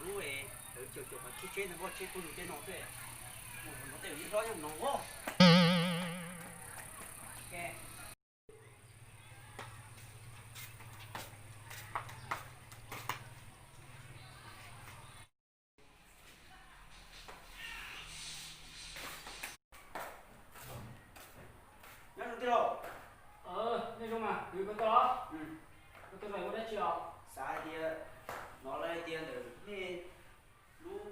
Lub es lawv caum caum qhov khib tsheb ntawd, tsheb pug lug tej no xwb. Mus no tej lub hlob nyob no. Nyob zoo tij laug. Nej zoo mas, koj tuaj los? Koj tuaj ua dab tsi os? Xav hais tias hnov lawv hais tias ntawm nej lub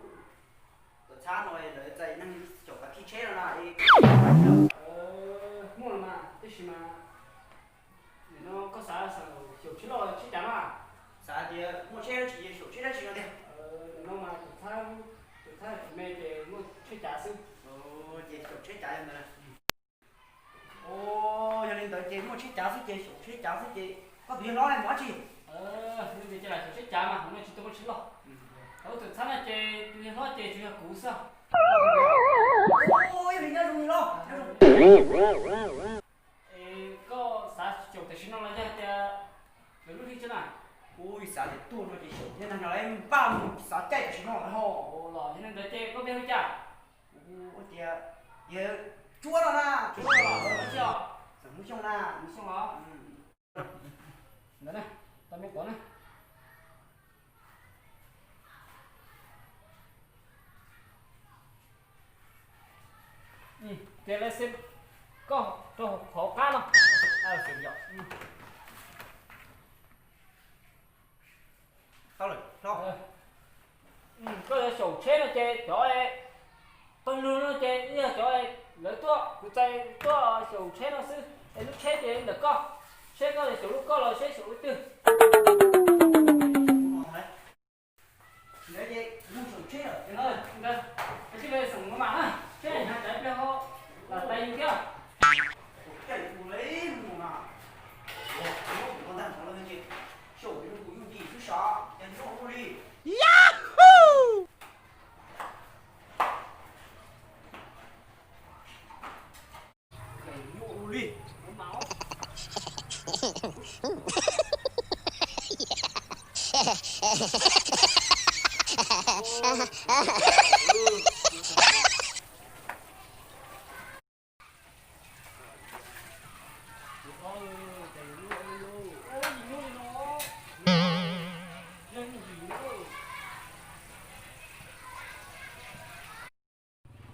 tuam txhab no lawv txais neeg caum qhov khib tsheb no na. Muaj los mas, tab sis mas nim no koj xav xav xyaum tsheb loj tsheb cav mas. Xav hais tias muaj tsheb dab tsi ces xyaum tsheb dab tsi no tiag. Nim no mas tuam txhab, tuam txhab tsis me ces muaj tsheb cav xwb. Ces xyaum tsheb cav ntawd na. Yog li ntawd ces muaj tsheb cav xwb ces xyaum tsheb cav xwb ces koj tus yawg hlob ne mus dab tsi? Xyaum tsheb cav mas, hauv no tsis tau muaj tsheb loj. Hauv tuam txhab no ces tus yawg hlob ces tsuas yog kuv xwb. Yog li nyob zoo los. Es koj xav xyaum tam sim no los yog tias lwm lub hli tso na? Ua xav tias tuaj no ces xyaum thiab no, npaj mus xav caij tam sim no lawm ho. Los yog li ntawd ces koj npe hu cas? Ua tias yawg Tsuab no na. Tsuab los, xeem Hmoob Xyooj na. Hmoob Xyooj los. Ntawd na, tau me quav na. Ces lawv xeb koj rau qhov qab no. Koj yuav xyaum tsheb no ces cov pawg lug no ces yog cov lawv tuaj, kuv txais tuaj xyaum tsheb no xwb es lub tsheb ces ntawm koj, seb koj xyaum lub koj los seb xyaum lub twg. Ntawd ces kuv mus xyaum tsheb lawm. Ntawd, tij laug xeem Hmoob mas na, tsheb hnav tsav pliag ho lam tais yus thiab. Xyaum kuv yooj yim xwb sav, cas nyob ua luaj li. Yahoo!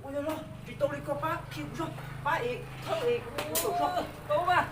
Ua yog los, tsis tau li koj pab khi kuv zog, pab es thawb es kuv tau zog. Tau mas.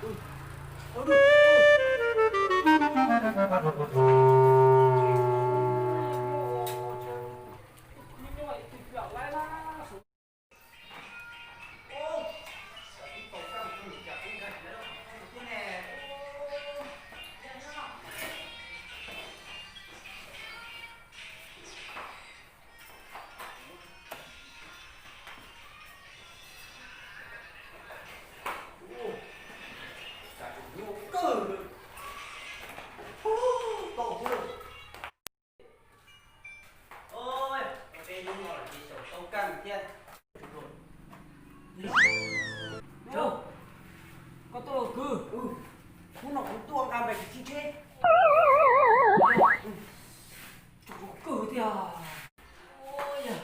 Koj tuaj los kwv. Hnub no kuv tuaj nqa npais khav khij tsheb. Tsuas kwv tiag. Ua yog,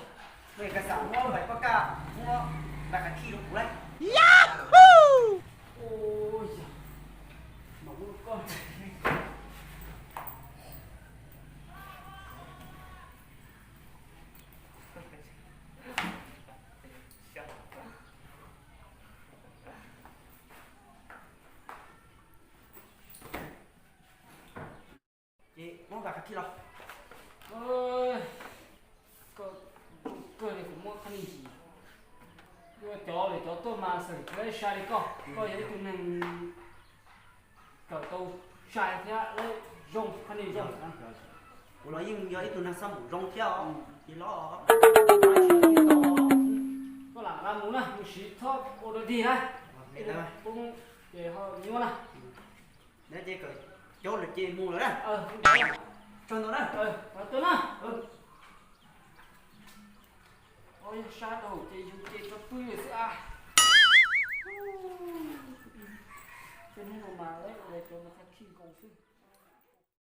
koj xav muab npais poj kaj, muab npais khav khij rau kuv lauj. Yahoo! Ua yog, mas muab koj. Ces muab npais khav khij los. Koj, koj li kuv muab qhov ni yim. Yuav cov li cov tuaj mas xwm lawv sai li koj, koj yog ib tug neeg kawm tau sai thiab lawv zoo, qhov ni zoo. Kuv los yeej yog ib tug neeg xab npum zoo thiab os, tsis los. Koj lam nqa mus na, mus siv txhob ua dog dig na. Poob ces ho nyuaj na. Nyob ces kawm cov lawm ces mus lawm na. Tsaug ntau na. Tuaj na. Yog sab rau ces yus ces tso pw lawm xwb a. Ces hnub no mas lawv ua cov mas qhov khij nkaus xwb.